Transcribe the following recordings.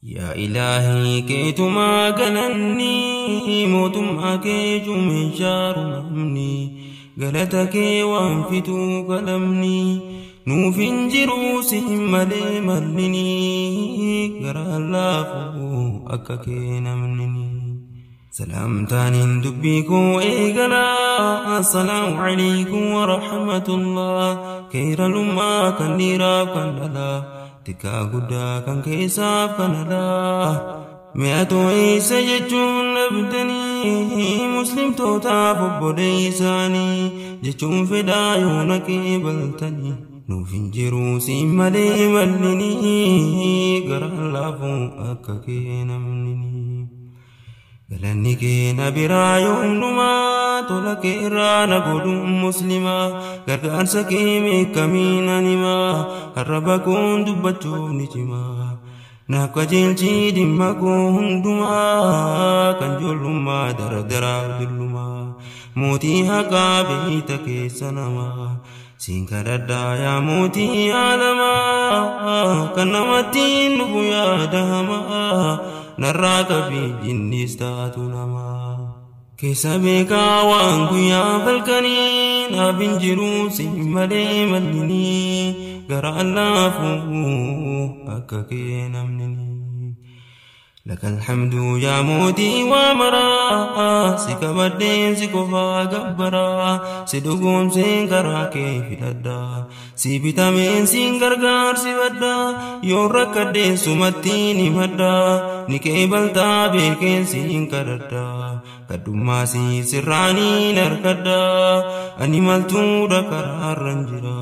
Yaa Ilaahii keetumaa galanni mootummaa kee cumeeshaaru namni galata kee waan fituu qalamni nuuf hin jiruu si malee mallini garaan laafuu akka kee namni. Salaamtaan dubbii koo eegalaa assalaamu alaikum wa rahmatullah keera lummaa kan dhiiraaf kan dhalaa. Xiqqaa guddaa kan keessaaf kan alaa mi'atoo eessa jechuun dhabdanii muslimtootaaf obboleessaanii jechuun fedhaa yoona qeebaltanii nuuf hin jiruu si malee mallinii garaan laafuu akka kee namni. Galanni kee na biraa yoomnumaa tola kee irraa na godhuun muslimaa gargaarsa kee meeqamiin animaa arraba koon dubbachuuf ni cimaa naaf qajeelchii dhimma koo hundumaa kan ijoollummaa dardaraaf dullumaa mootii haqaa beeyta keessa namaa siin kadhadhaa yaa mootii aalamaa kan namatti dhufu yaada hamaa narraa qabii jinnis taatu namaa. Keessa beekaa waan guyyaa halkanii naaf hin jiruu si malee mallinii garaan laafuu akka kee namni. Lakal hamdu yaa mootii waa maraa si kabadheen si qofaa gabbaraa si dhugoomseen karaa kee filadhaa si bitameen siin gargaarsifadhaa yoo rakkadheen sumattiin himadhaa ni qeebaltaa beekeen siin kadhadhaa kadhummaa si sirraaniin harkadhaa ani maltuudha karaarran jira.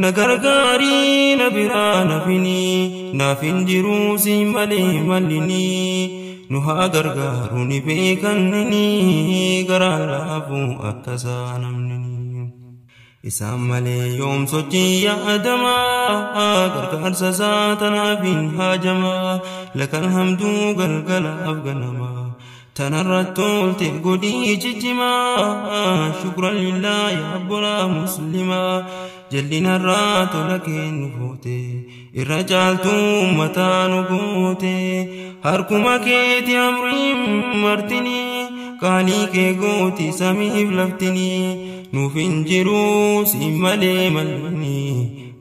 Na gargaarii na biraa nafinii naaf hin jiruu si malee mallinii nu haa gargaaru ni beekannii garaan laafuu akkasaa namni. Isaan malee yoom sochii yaadamaa gargaarsa isaa tanaaf hin haajamaa lakal hamduu galgalaaf ganamaa. Tanarratti oolte godhii ciccimaa shukran lillaa yaa obbolaa muslimaa jallinarraa tola kennu goote irra caaltuu uummataa nu goote harkuma keeti amriin martinii qaalii kee gooti samiif laftinii nuuf hin jiruu si malee mallinii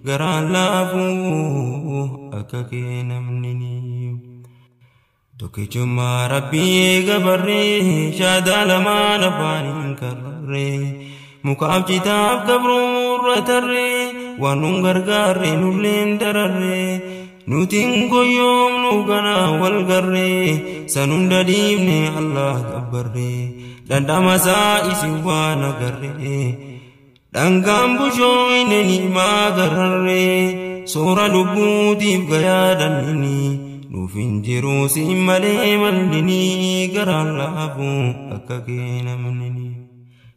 garaan laafuu akka kee namni. Tokkichummaa Rabbii eega barree shaadaa lamaan afaaniin karrarree mukaaf citaaf gabruurra tarree waan nun gargaarre nulleen dararree nutiin goyyoomnu kanaa wal garree san hunda dhiibne Allah gabbarree dhandhama isaa isin waan agarree dhangaan bushooyne ni'maa gararree soora lubbuutiif gayaa dhallinii. Nuuf hin jiruu si malee mallinii garaan laafuu akka kee namni.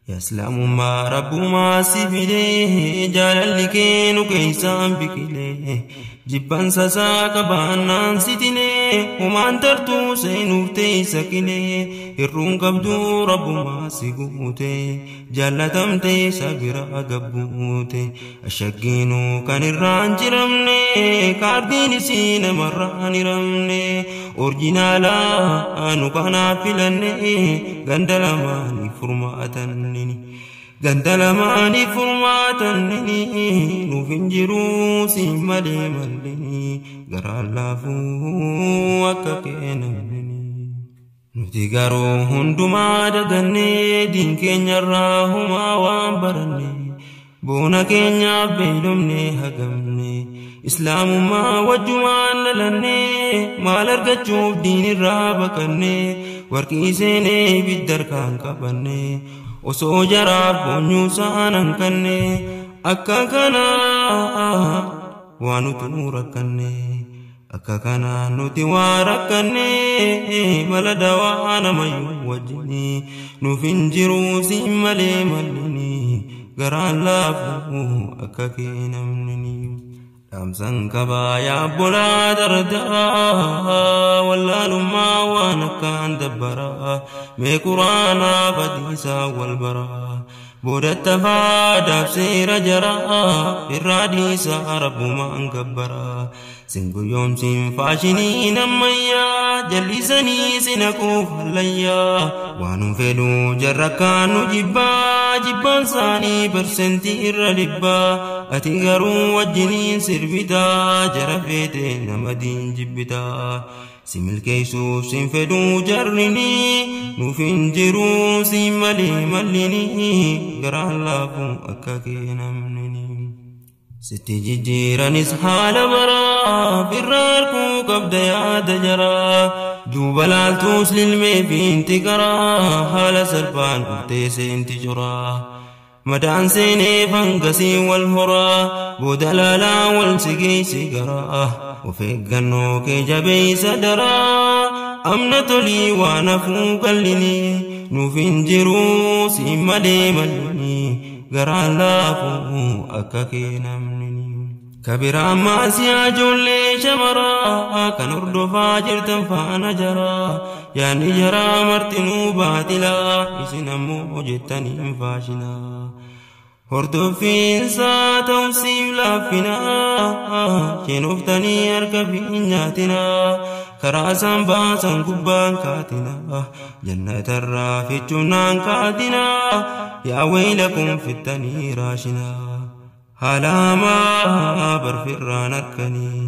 Yaa Islaamummaa Rabbumaa si filee jaalalli kee nu keessaan biqilee jibbansa isaa qabaannaan si tilee homaan tartuu seenuuf teessa kilee hirruun qabduu Rabbumaa si guute jaallatamtee isa biraa gabbuute ashaggiinuu kan irraan jiramne kaardiin isii namarraan hiramne orjinaalaa nu kanaaf filanne ganda lamaanii furmaatannini. Ganda lamaanii furmaatannini nuuf hin jiruu si malee mallinii garaan laafuu akka kee namni. Nuti garuu hundumaa dagannee diin keenyarraa humaa waan baranne boona keenyaaf beelofne hagamne islaamummaa wajjumaan lalannee maal argachuuf diinirraa baqanne warqii seenee ibidda harkaan qabanne osoo jaraaf boonyuu isaan hanqanne akka kanaa waan nuti rakkanne. Akka kanaa nuti waa rakkanne mala dawaa namayyuu wajjini nuuf hin jiruu si malee mallinii garaan laafuu akka kee namni. Dhaamsan qabaa yaa obbolaa dardaraa wallaalummaa waan akkaan dabbaraa mee quraanaa hadiisaa wal baraa boodatti faadaaf seera jaraa irraa dhiisaa rabbumaan gabbaraa. Sin faashinii ammayyaa jallisanii sinaquuf hallayyaa waanum fedhuu jarra kaanu jibbaa jibbaan isaanii persentii irra dhibbaa ati garuu wajjiniin sirbitaa jara feete nama diin jibbitaa si milkeessuuf sin fedhuu jarrinii nuuf hin jiruu si malee mallinii garaan laafuu akka kee namnini. Sitti jijjiiranis haala baraa firra harkuu qabda yaada jaraa duuba laaltuus lilmee fiinti karaa haala salphaan dhuftee seenti joraa madaan seenee fangasii wal horaa booda laalaa wal sigeessi garaa of eeggannoo kee jabeessa daraa amna tolii waan hafuu gallinii nuuf hin jiruu si malee mallinii. Garaan laafuu akka kee namni kabira maasiyaa ijoollee shamaraa kan hordofaa jirtan faana jaraa yaadni jaraa martinuu baatilaa isin ammoo jettaniin faashinaa hordoffiinsaa ta'umsiif laaffinaa sheenoftanii harka fi nyaatinaa karaa isaan baasan gubbaan kaatinaa jannatarraa fichuunaan kaatinaa yaa waylakum fittanii raashinaa haala hamaa barfirraan harkanii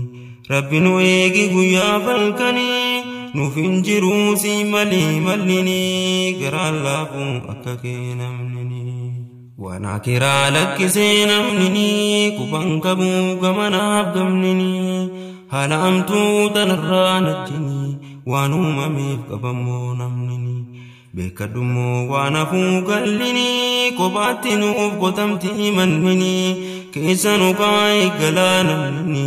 rabbi nu eegi guyyaa falkanii nuuf hin jiruu si malee mallinii garaan laafuu akka kee namnini waan akiraa lakkisee namnini quban qabuu gamanaaf gamnini haala hamtuu tanarraa najjini waan uumameef qabammoo namnini beekadhummoo waan hafuu gallinii kophaatti nuuf qotamtii mannini keessa nu kaa'e galaa namnini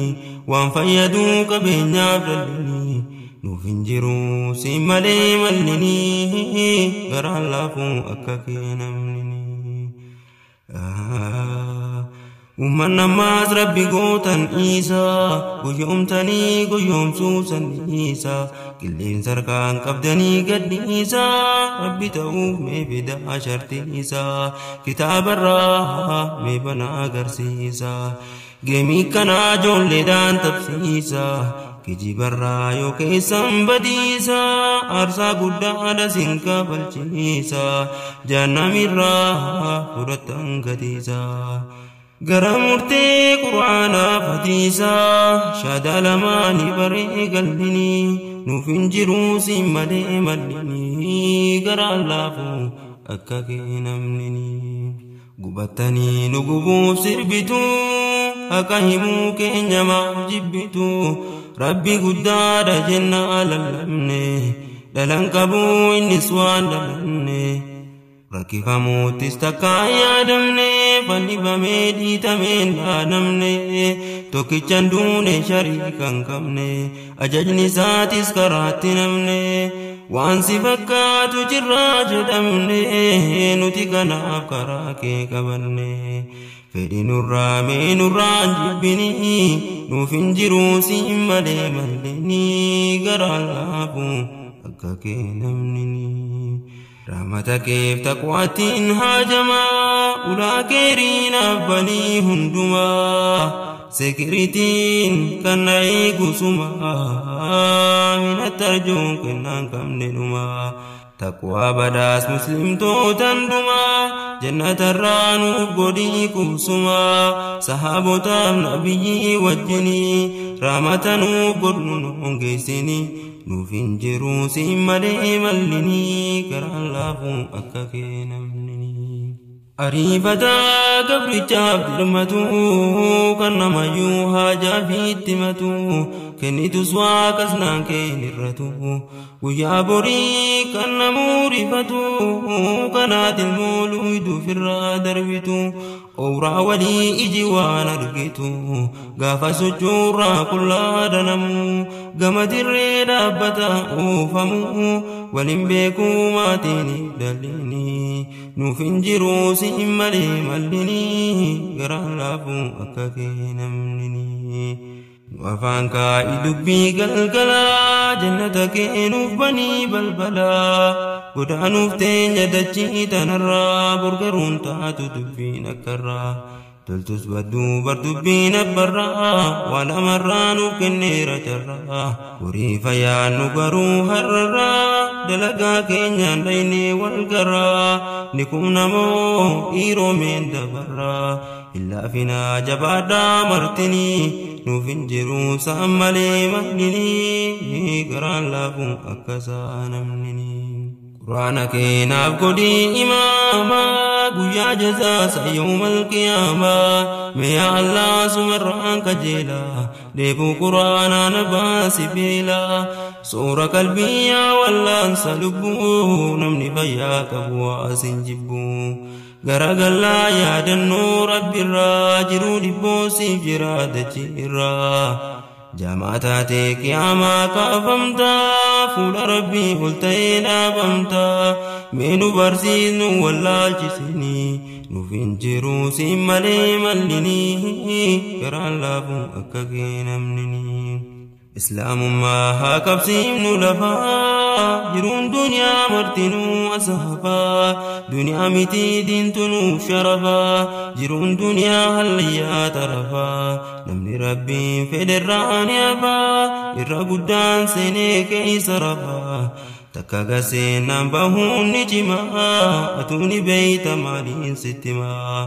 waan fayyaduu qabeenyaaf dhallinii nuuf hin jiruu si malee mallinii garaan laafuu akka kee namnini. Uummanni ammaas rabbi gootan dhiisaa guyyoomtanii guyyoomsuu san dhiisaa qilleensa harkaan qabdanii gad dhiisaa rabbi ta'uuf mee fidaa shartiisaa kitaabarraa mee banaa agarsiisaa geemii kanaa ijoolleedhaan tapsiisaa kijibarraa yoo keessan badiisaa aarsaa guddaadha sin kafalchiisaa jaannamirraa fudhattan gatiisaa. Gara murtee quraanaaf hadiisaa shaadaa lamaanii baree gallinii nuuf hin jiruu si malee mallinii garaan laafuu akka kee namnini. Gubattanii nu gubuuf sirbituu haqa himuu keenya maaf jibbituu rabbi guddaadha jennaa lallabne dhalan qabuu innis waan dhalanne. Rakkifamuuttis takkaa yaadamne fannifamee dhiitameen dhaadamne tokkichaan duune shariika hin qabne ajajni isaatis karaatti namne waan si fakkaatu jirraa jedhamne nuti kanaaf karaa kee qabanne fedhi nurraa mee nurraa hin jibbinii nuuf hin jiruu si malee mallinii garaan laafuu akka kee namnini. Rahmata keef taqwaatiin haajamaa ulaa keeriin abbanii hundumaa sekiritiin kan na eegu sumaa minatti arjoon kennaan qabne dhumaa taqwaa badhaas muslimtootan dhumaa jannatarraa nuuf godhii qubsumaa sahaabotaaf nabiyyii wajjinii rahmata nuuf godhu nu hongeessinii. Nuuf hin jiruu si malee mallinii garaan laafuu akka kee namnini. Ariifataa gabrichaaf dirmatu kan namayyuu haajaa fi itti himatu kennitus waaqas naan kee hin hir'atu guyyaa borii kan namuu rifatu kanaat ilmoo luuyiduuf irraa darbitu ooraa walii iji waan argitu gaafa sochoorraa qullaa danamu gama dirree dhaabbata oofamu waliin beekuu maatiin dhallinii nuuf hin jiruu si malee mallinii garaan laafuu akka kee namnini. Nu afaan kaa'i dubbii galgalaa jannata kee nuuf banii balbalaa godaanuuf teenya dachii tanarraa borgaruun taatu dubbiin akkarraa. Toltus badduu bardubbiin abbarraa waan amarraa nuuf kenneera carraa horii fayyaa nu garuu har'arraa dalagaa keenyaan dhaynee wal garraa ni kumnamoo dhiiroomeen dabarraa illaafinaa jabaadhaa martinii nuuf hin jiruu sa'an malee mallinii garaan laafuu akka sa'a namninii. Quraana keenaaf godhii imaamaa guyyaa jazaasa yawmal qiyaamaa mee yaa Allah sumarraan kajeelaa deebuu quraanaa na baasi beelaa soora qalbii yaa wallaansa lubbuu namni fayyaa qabu waa sin jibbuu garagallaa yaadannoo rabbirraa jiruu dhibboo siif jira dachiirraa jaamaa taatee qiyaamaa kaafamtaa fuula rabbii ol ta'ee dhaabamtaa mee nu barsiisnu wallaalchisinii nuuf hin jiruu siin malee mallinii garaan laafuu akka kee namninii. Islaamummaa haa qabsiifnu lafaa jiruun duniyaa martinuu asafaa duniyaa miti diintu nuuf sharafaa jiruun duniyaa hallayyaa tarafaa namni rabbiin fedherraa ni hafaa irra guddaan seenee keessa rafaa takka gaseenaan bahuun ni cimaa atuu ni beeyta maaliin sitti himaa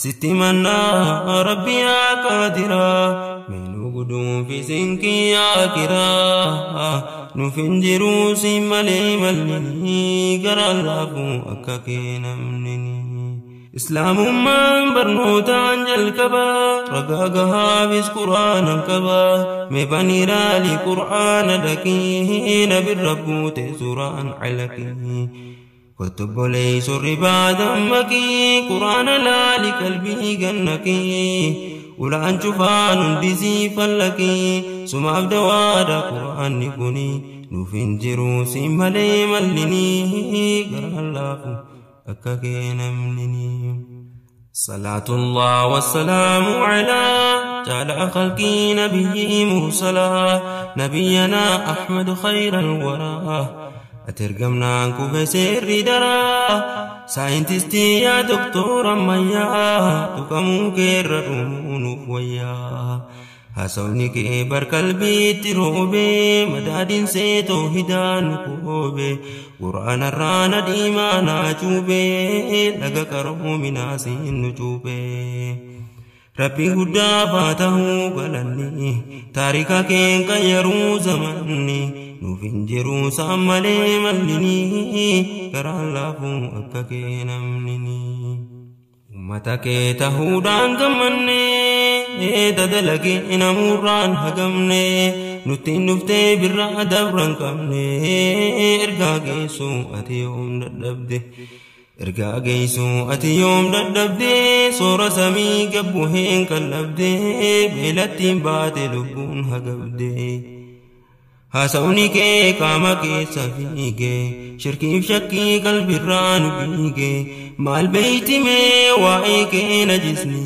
sitti mannaa rabbi yaa qaadiraa meenuu guduunfi sinkii yaa kiraa nuuf hin jiruu siin malee mallinii garaan laafuu akka kee namninii. Islaamummaan barnootaan jalqabaa ragaa gahaafis quraanan qabaa mee baniiraali qur'aana dhaqii nabirra buute suuraan calaqii. Kotobbolee surri baadammaqii quraana laali qalbii gannaqii ulaan cufaan hundi sii fallaqii sumaaf dawaadha quraanni kuni nuuf hin jiruu siin malee mallinii garaan laafu akka kee namninii. Salaatullah wassalaamu alaa jala khalqii nabiyyi mursalaa nabiyyanaa Ahmad khayral waraa. Atergamnaan kufe seerri daraa saayintistii yaa doktora ammayyaa tuqamuu keerra dhumuu nuuf wayyaa haasawni kee bar qalbiitti roobee madaadiin seetoo hidaa nu koobee quraanarraa na dhiimaa naa cuubee laga qaroominaa siin nu cuubee. Rabbi guddaa haa ta'uu galanni taarika keen qayyaruu zamanni nuuf hin jiruu sa'an malee mallinii garaan laafuu akka kee namninii. Uummata kee ta'uudhaan gammannee dadalagee namuurraan hagamne nutti dhuftee birraa dabran qabne ergaa geessuu ati yoom dadhabde. Ergaa geessuu ati yoom dadhabde soora samii gabbuheen qallabde beelattiin baate lubbuun hagabde. Haasawni kee qaama keessa fiige shirkiif shakkii qalbirraa nu biige maal beeyti mee waa'ee kee najisni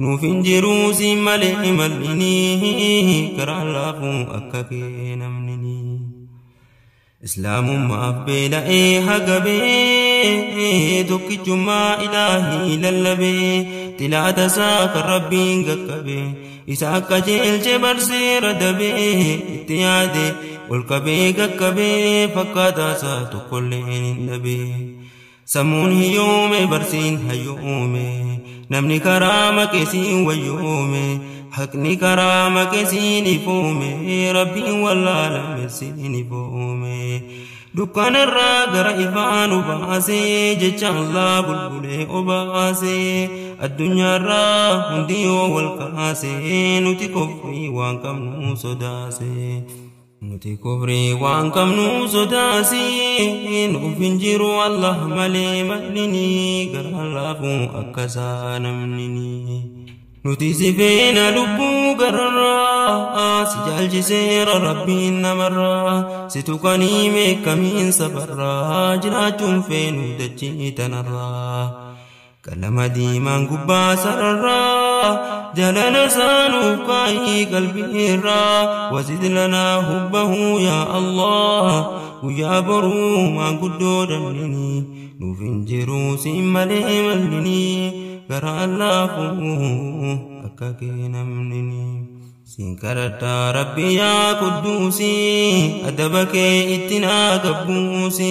nuuf hin jiruu siin malee mallinii garaan laafuu akka kee namninii. Islaamummaaf beela'ee hagabee tokkichummaa ilaahii lallabee xilaata isaa kan rabbiin qaqqabee isa akka jeelche barseera dabee itti yaade ol qabee qaqqabee fakkaataa isaa tokkollee hin dhabee. Sammuun hiyyoome barsiin hayyoome namni karaa maqeesiin wayyoome haqni karaa maqeesiin ifoome rabbiin wallaalame siin ifoome. Dukkanarraa gara ifaa nu baasee jecha Allah bulbulee obaasee addunyaarraa hundi yoo wal kaasee nuti kofrii waan qabnu sodaasee. Nuti kofrii waan qabnu sodaasee nuuf hin jiru Allah malee mallinii garaan laafuu akka isaa namninii. Nuti si feena lubbuu gararraa si jaalchiseera rabbiin namarraa si tuqanii meeqamiin safarraa jiraachuun feenu dachii tanarraa. Qalama diimaan gubbaa sararraa jalala saanuuf kaayii qalbiirraa wazid lanaa hubbahu yaa Allah guyyaa boruu maanguddoo dhallinii nuuf hin jiruu siin malee mallinii Garaan laafuu akka kee namnini. Siin kadhadhaa Rabbi yaa Qudduusi, adaba kee itti naa gabbuusi,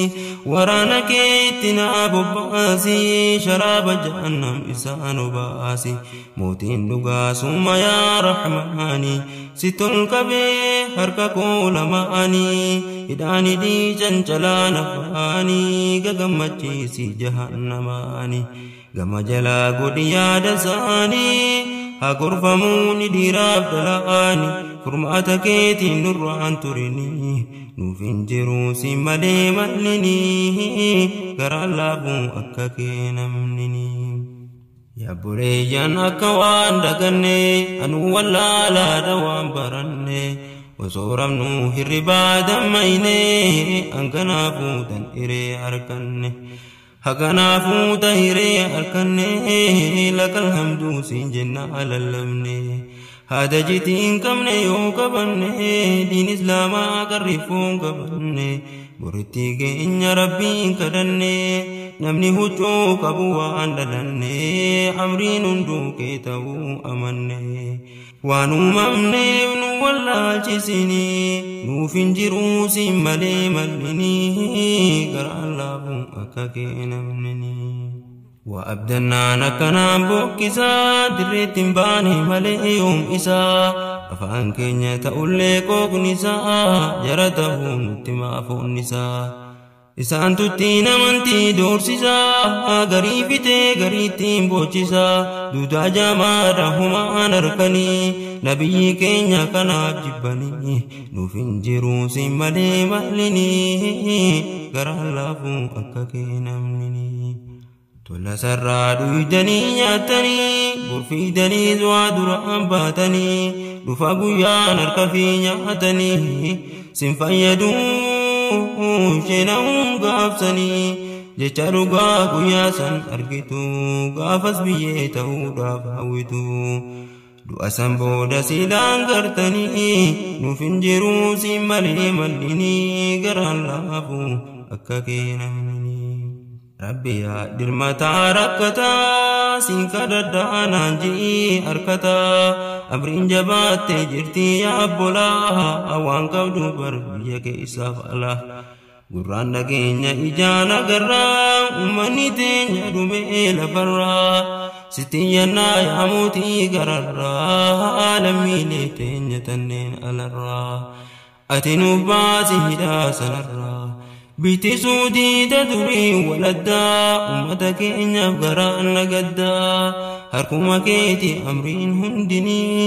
waraana kee itti naa bobbaasi, sharaaba jahannam isaan obaasi. Mootiin dhugaa summa yaa Rahmaani, si tol qabee harka koo lamaanii, hidhaan hidhii cancalaan afaanii, gagammachiisi jahannamaani. Gama jalaa godhi yaada isaanii, haa gorfamuun dhiiraaf dhala'aani, furmaata keetiin nurraan turini, nuuf hin jiru si malee mallini, garaan laafuu akka kee namnini. Yaabboleeyyan akka waan daganne, anuu wallaalaadha waan baranne, osoo rabnuu hirribaa dammayne, hanganaafuu tan hiree arganne. Haganaafuu tahiree harkanne, lakal hamduu siin jenna lallabne. Haada jitii hin qabne yoo qabanne, diin islaamaa qarrifoon qabanne, boritti geenya Rabbiin kadhanne, namni huccuu qabu waan dhalanne, amriin hunduu kee ta'uu amanne. Waan uumamneef nu wallaalchisini, nuuf hin jiruu siin malee mallini, garaan laafuu akka kee namnini. Waa abdannaan akkanaan bokkisaa, dirreetti hin baane malee yoom isaa, afaan keenya ta'ullee qooqni isaa, jara ta'uu nutti maafoonni isaa. Isaan tuttiin amantii doorsisaa, garii fitee gariittiin boocisaa, duudaa jaamaadha humaan harkanii, nabiyyi keenya kanaaf jibbanii, nuuf hin jiruu siin malee mallinii, garaan laafuu akka kee namnini. Tola sarraa dhuydanii nyaatanii, gorfiidanii waa duraan baatanii, dhufa guyyaan harka fi nyaatanii, sin fayyaduu isheenamuun gaafsanii, jecha dhugaa guyyaa san argitu, gaafas biyyee ta'uudhaaf hawwitu. Du'a san booda silaan gartanii, nuuf hin jiruu siin malee mallinii, garaan laafuu akka kee namnini. Rabbi yaa dirmataa rakkataa, siin kadhadhaa naan ji'i harkataa, amriin jabaattee jirti yaa obbolaa, waan qabdu bar biyya keessaaf alaa. Gurraan dhageenya ijaan agarraa, uummanni teenya dhumee lafarraa, sitti yannaa yaa mootii gararraa, lammiilee teenya tanneen alarraa, ati nuuf baasi hidhaa sanarraa. Bitti suutii ta durii waladdaa, uummata keenyaaf garaan nagaddaa, harkuma keeti amriin hundinii,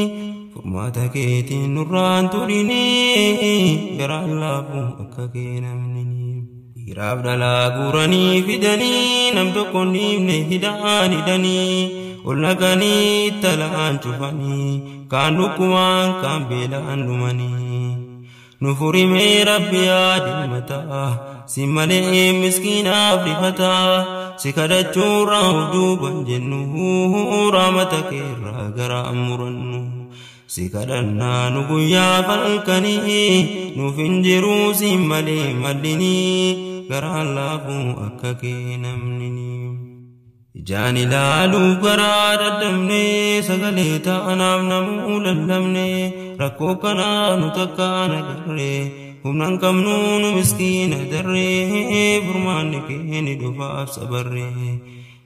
furmaata keetiin nurraan turinii, garaan laafuu akka kee namnini. Dhiiraaf dhalaa guuranii fidanii, nam tokko hin dhiifne hidhaan hidhanii, ol naqanii ittalaan cufanii, kaan dhukkubaan kaan beelaan dhumanii. Nu furimee Rabbi yaa dirmataa, si malee miskiinaaf rifataa, si kadhachuurraa of duuban jennu, raamata keerraa gara murannu. Si kadhannaa nu guyyaa falkanii, nuuf hin jiruu si malee mallinii, garaan laafuu akka kee namnini. Ijaan ilaaluuf garaa dadhabne, sagalee taanaaf namuu lallabne, rakkoo kanaa nu takkaan agarre, humna hin qabnu nu miskiina darree, furmaanni kee ni dhufaaf sabarre.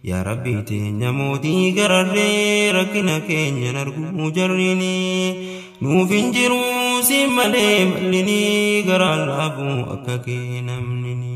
Yaa Rabbi teenya mootii gararree, rakkina keenya arguu jarrini, nuuf hin jiruu si malee mallinii, garaan laafuu akka kee namnini.